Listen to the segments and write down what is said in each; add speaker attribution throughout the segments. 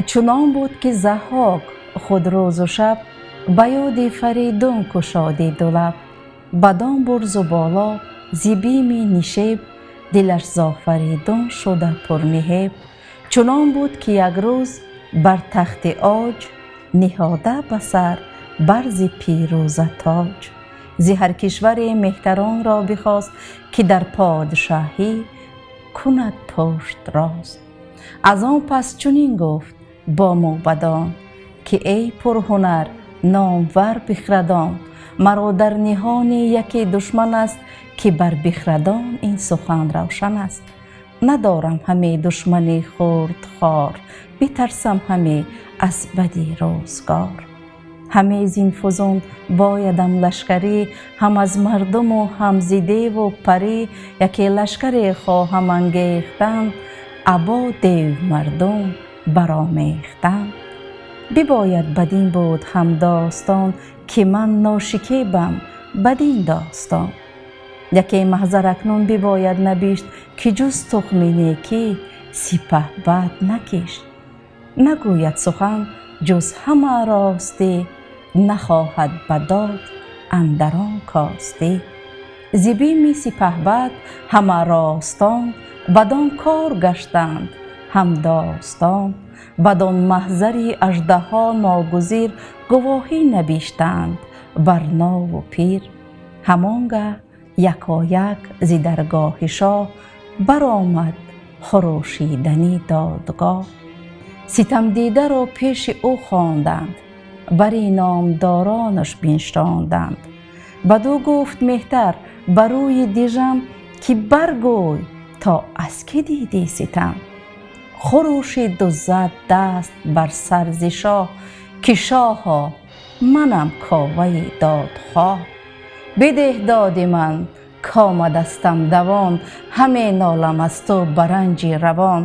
Speaker 1: Чунон буд ки Заҳҳок худ рӯзу шаб ба ёди Фаридун кушодӣ ду лаб. Бадон бурзу боло зи бими нишеб, дилаш зо Фаридун шуда пурниҳеб. Чунон буд ки як рӯз бар тахти оҷ, ниҳода ба сар барзи пирӯза тоҷ. Зи ҳар кишваре меҳтаронро бихост, ки дар подшоҳӣ кунад пушт рост. Аз он пас чунин гуфт бо мӯбадон, ки эй пурҳунар номвар бихрадон, маро дар ниҳони яке душман аст, ки бар бихрадон ин сухан равшан аст. Надорам ҳаме душмани хурд хор, битарсам ҳаме аз бади рӯзгор. Ҳаме зин фузун боядам лашкарӣ, ҳам аз мардуму ҳам зи деву парӣ. Яке лашкаре хоҳам ангехтан, або дев мардум баромехтан. Бибояд бадин буд ҳам достон, ки ман ношикебам бадин достон. Яке маҳзар акнун бибояд набишт, ки ҷуз тухми некӣ сипаҳ бад накишт. Нагӯяд сухан ҷуз ҳама ростӣ, нахоҳад ба дод андарон костӣ. Зи бими сипаҳбад ҳама ростон, бадон кор гаштанд ҳам достон. Бадон маҳзари аждаҳо ногузир, гувоҳӣ набиштанд бар нову пир. Ҳамон гаҳ якояк зи даргоҳи шоҳ баромад хурӯшидани додгоҳ. Ситамдидаро пеши ӯ хонданд, бари номдоронаш биншонданд. Бадӯ гуфт меҳтар ба рӯи дижам, ки баргӯй то аз кӣ дидӣ ситам. Хурӯшиду зад даст бар сар зи шоҳ, ки шоҳо манам Коваи додхоҳ. Бидеҳ доди ман комадастам давон, ҳаме нолам аз ту ба ранҷи равон.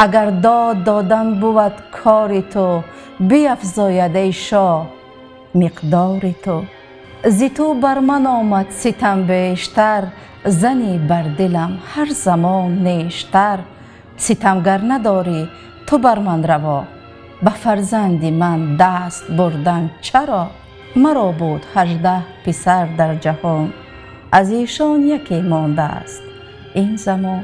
Speaker 1: Агар дод додан бувад кори ту, биафзояд эй шоҳ миқдори ту. Зи ту бар ман омад ситам бештар, занӣ бар дилам ҳар замон нештар. Ситамгар надорӣ ту бар ман раво, ба фарзанди ман даст бурдан чаро? Маро буд 18 писар дар ҷаҳон, аз эшон яке мондааст ин замон.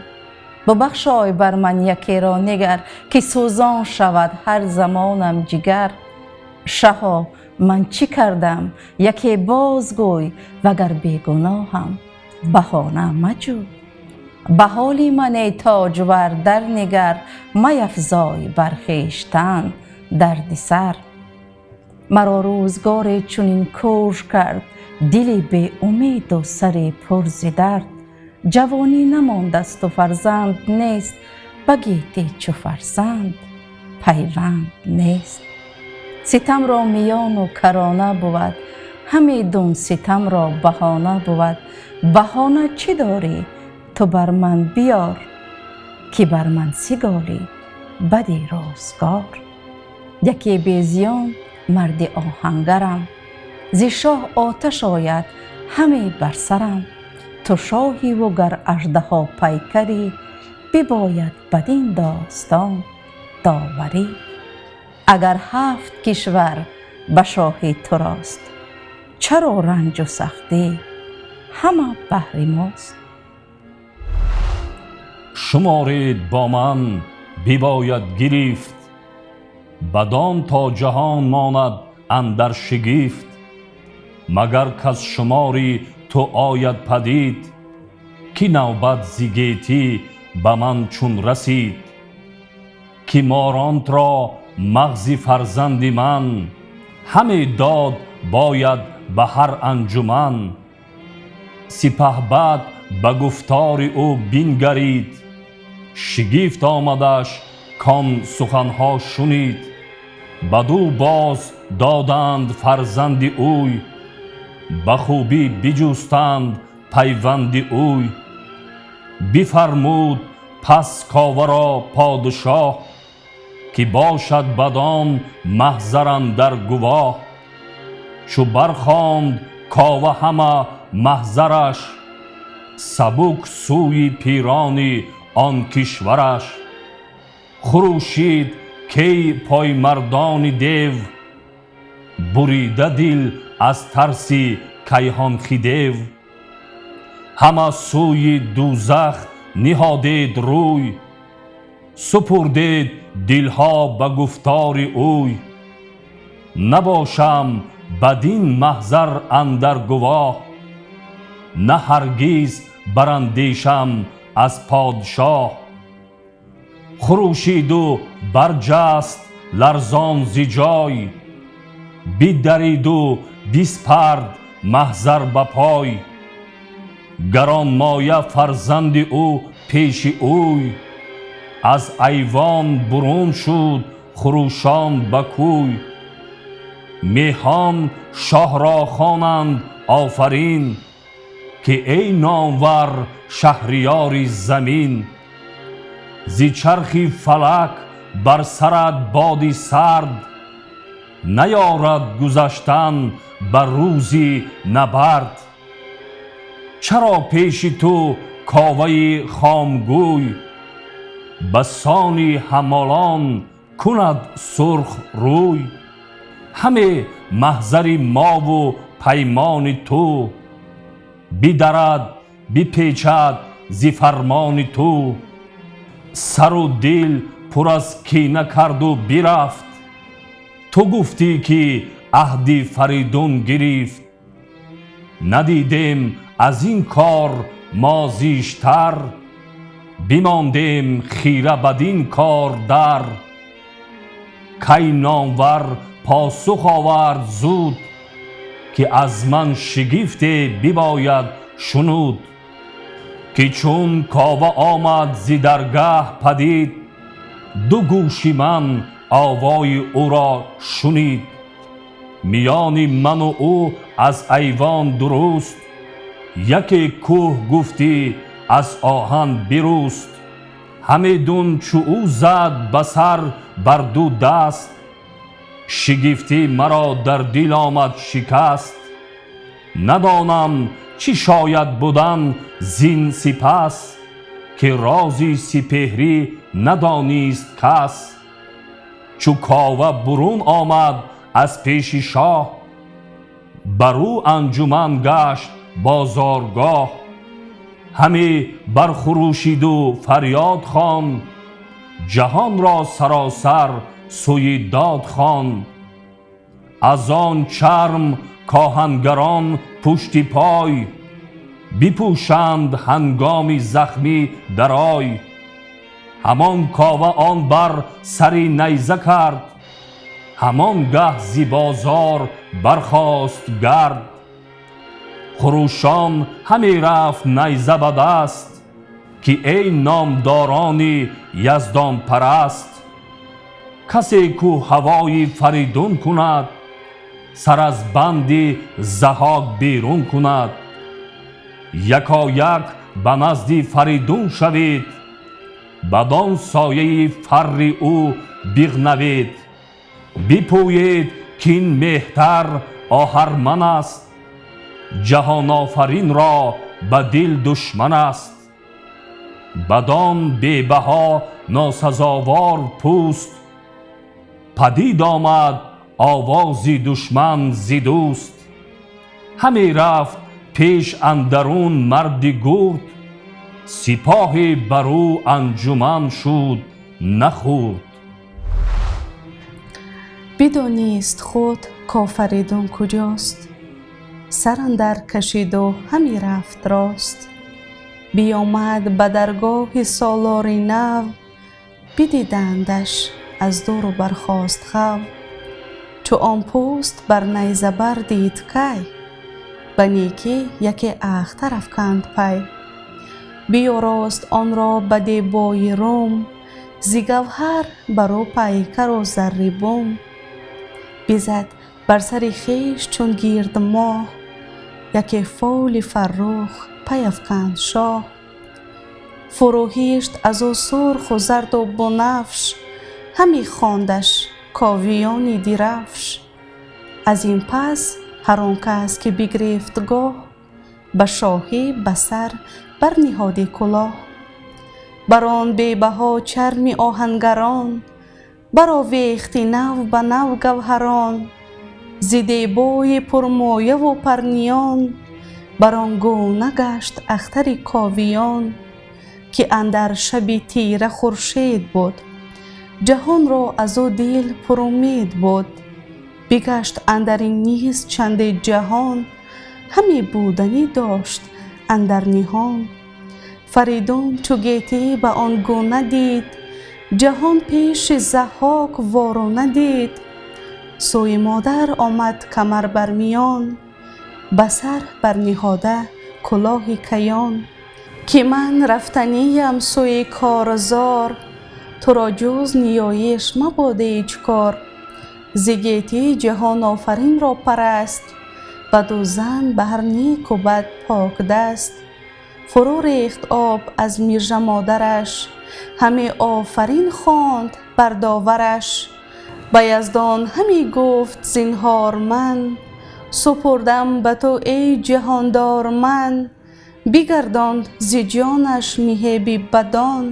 Speaker 1: Бубахшой бар ман якеро нигар, ки сӯзон шавад ҳар замонам ҷигар. Шаҳо ман чӣ кардам яке бозгӯй, вагар бегуноҳам баҳона маҷӯй. Ба ҳоли ман эй тоҷвар дар нигар, маяфзой бар хештан дарди сар. Маро рӯзгоре чунин куж кард, дили беумеду сари пур зи дард. Ҷавонӣ намондасту фарзанд нест, ба гетӣ чу фарзанд пайванд нест. Ситамро миёну карона бувад, ҳаме дун ситамро баҳона бувад. Баҳона чӣ дорӣ ту бар ман биёр, ки бар ман сиголӣ бади рӯзгор. Яке безиён марди оҳангарам, зи шоҳ оташ ояд ҳаме бар сарам. Ту шоҳиву гар аждаҳо пайкарӣ, бибояд бадин достон доварӣ. Агар 7 кишвар ба шоҳи турост, чаро ранҷу сахтӣ ҳама баҳри мост?
Speaker 2: Шуморед бо ман бибояд гирифт, бадон то ҷаҳон монад андар шигифт. Магар кас шумори ту ояд падид, ки навбат зи гетӣ ба ман чун расид. Ки моронтро мағзи фарзанди ман, ҳаме дод бояд ба ҳар анҷуман. Сипаҳбад ба гуфтори ӯ бингарид, шигифт омадаш кон суханҳо шунид. Бадӯ боз доданд фарзанди ӯй, ба хубӣ биҷустанд пайванди ӯй. Бифармуд пас Коваро подшоҳ, ки бошад бадон маҳзар андар гувоҳ. Чу бархонд Кова ҳама маҳзараш, сабук сӯи пирони он кишвараш. Хурӯшид Кей поймардони дев, бурида дил аз тарси кайҳон хидев. Ҳама сӯи дӯзах ниҳодед рӯй, супурдед дилҳо ба гуфтори ӯй. Набошам бадин маҳзар андар гувоҳ, на ҳаргиз барандешам аз подшоҳ. Хурӯшиду барҷаст ларзон зи ҷой, бидариду биспард маҳзар ба пой. Гаронмоя фарзанди ӯ пеши ӯй, аз айвон бурун шуд хурӯшон ба кӯй. Меҳон шоҳро хонанд офарин, ки эй номвар шаҳриёри замин. Зи чархи фалак бар сарат боди сард, наёрад гузаштан ба рӯзи набард. Чаро пеши ту Коваи хомгӯй, ба сони ҳамолон кунад сурх рӯй? Ҳаме маҳзари мову паймони ту, бидарад бипечад зи фармони ту. Сару дил пур аз кина карду бирафт, ту гуфтӣ ки аҳди Фаридун гирифт. Надидем аз ин кор мо зиштар, бимондем хира бадин кор дар. Кай номвар посух овард зуд, ки аз ман шигифте бибояд шунуд. Ки чун Кова омад зи даргаҳ падид, ду гӯши ман овои ӯро шунид. Миёни ману ӯ аз айвон дуруст, яке кӯҳ гуфтӣ аз оҳан бируст. Ҳамедун чу ӯ зад ба сар бар ду даст, шигифтӣ маро дар дил омад шикаст. Надонам чӣ шояд будан зин сипас, ки рози сипеҳрӣ надонист кас. Чу Кова бурун омад аз пеши шоҳ, бар ӯ анҷуман гашт бозоргоҳ. Ҳаме бархурӯшиду фарёд хон, ҷаҳонро саросар сӯи дод хон. Аз он чарм коҳангарон пушти пой, бипӯшанд ҳангоми захмӣ дарой. Ҳамон Кова он бар сари найза кард, ҳамон гаҳ зи бозор бархост гард. Хурӯшон ҳаме рафт найза ба даст, ки эй номдорони яздонпараст. Касе ку ҳавои Фаридун кунад, сар аз банди Заҳҳок берун кунад. Якояк ба назди Фаридун шавед, бадон сояи фарри ӯ биғнавед. Бипӯед кин меҳтар оҳарман аст, ҷаҳонофаринро ба дил душман аст. Бадон бебаҳо носазовор пӯст, падид омад овози душман зи дӯст. Ҳаме рафт пеш андарун марди гурд, сипоҳе бар ӯ анҷуман шуд нахурд.
Speaker 3: Бидонист худ Кофаридун куҷост, сар андар кашиду ҳами рафт рост. Биёмад ба даргоҳи солори нав, бидидандаш аз дуру бархост ғав. Чу он пӯст бар найза бар дид кай, ба некӣ яке ахтар афканд пай. Биёрост онро ба дебои Рум, зи гавҳар бар ӯ пайкару зарри бум. Бизад бар сари хеш чун гирд моҳ, яке фоли фаррух пай афканд шоҳ. Фурӯҳишт аз ӯ сурху зарду бунафш, ҳами хондаш ковиёни дирафш. Аз ин пас ҳар он кас ки бигирифт гоҳ, ба шоҳӣ ба сар барниҳоди кулоҳ. Бар он бебаҳо чарми оҳангарон, Баровехти нав ба нав гавҳарон, зи дебои пурмояву парниён. Бар он гуна гашт ахтари ковиён, ки андар шаби тира хуршед буд, ҷаҳонро аз ӯ дил пурумед буд. Бигашт андар ин низ чанде ҷаҳон, ҳаме буданӣ дошт андар ниҳон. Фаридун чу гетӣ ба он гуна дид, ҷаҳон пеши Заҳҳок ворона дид. Сӯи модар омад камар бар миён, ба сар барниҳода кулоҳи каён. Ки ман рафтаниям сӯи корзор, туро ҷуз ниёиш мабод ҳеҷ кор. Зи гетӣ ҷаҳонофаринро параст, баду зан ба ҳар неку бад покдаст. Фурӯ рехт об аз мижа модараш, ҳаме офарин хонд бар довараш. Ба яздон ҳаме гуфт: зинҳор ман супурдам ба ту, эй ҷаҳондор ман. Бигардонд зи ҷонаш ниҳеби бадон,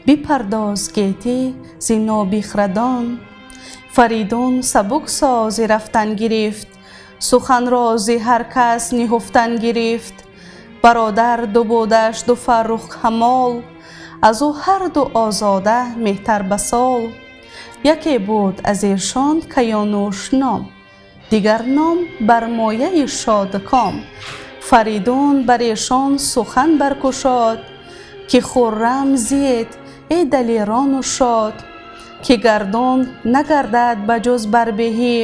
Speaker 3: бипардоз гетӣ зи нобихрадон. Фаридун сабук сози рафтан гирифт, суханро зи ҳар кас ниҳуфтан гирифт. Бародар ду будаш ду фаррух ҳамол, аз ӯ ҳар ду озода меҳтар ба сол. Яке буд аз эшон Каёнуш ном, дигар ном бар мояи шодком. Фаридун бар эшон сухан баркушод, ки хуррам зиед, эй далерону шод, ки гардун нагардад ба ҷуз бар беҳӣ,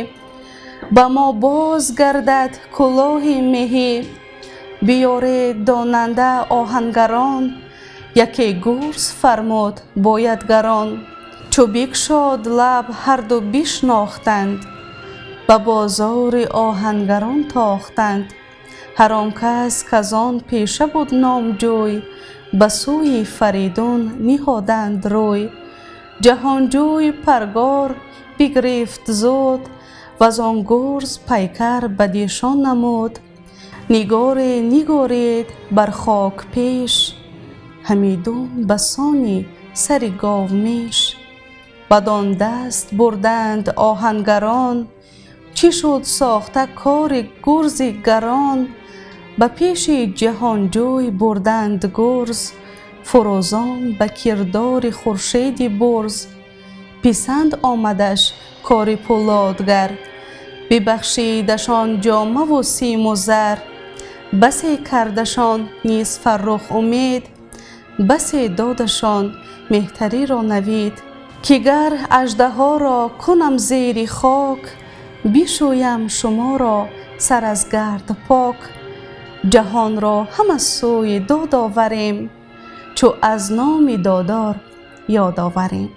Speaker 3: ба мо боз гардад кулоҳи меҳӣ. Биёред донанда оҳангарон, яке гурз фармуд бояд гарон. Чу бикшод лаб ҳарду бишнохтанд, ба бозори оҳангарон тохтанд. Ҳар он кас каз он пеша буд номҷӯй, ба сӯи Фаридун ниҳоданд рӯй. Ҷаҳонҷӯй паргор бигрифт зуд, ваз он гурз пайкар бадешон намуд. Нигоре нигоред бар хок пеш, ҳамидун ба сони сари говмеш. Бадон даст бурданд оҳангарон, чӣ шуд сохта кори гурзи гарон. Ба пеши ҷаҳонҷӯй бурданд гурз, фурӯзон ба кирдори хуршеди бурз. Писанд омадаш кори пӯлодгар, бибахшидашон ҷомаву симу зар. Басе кардашон низ фаррух умед, басе додашон меҳтариро навид. Ки гар аждаҳоро кунам зери хок, бишӯям шуморо сар аз гард пок. Ҷаҳонро ҳама сӯи дод оварем, чу аз номи додор ёд оварем.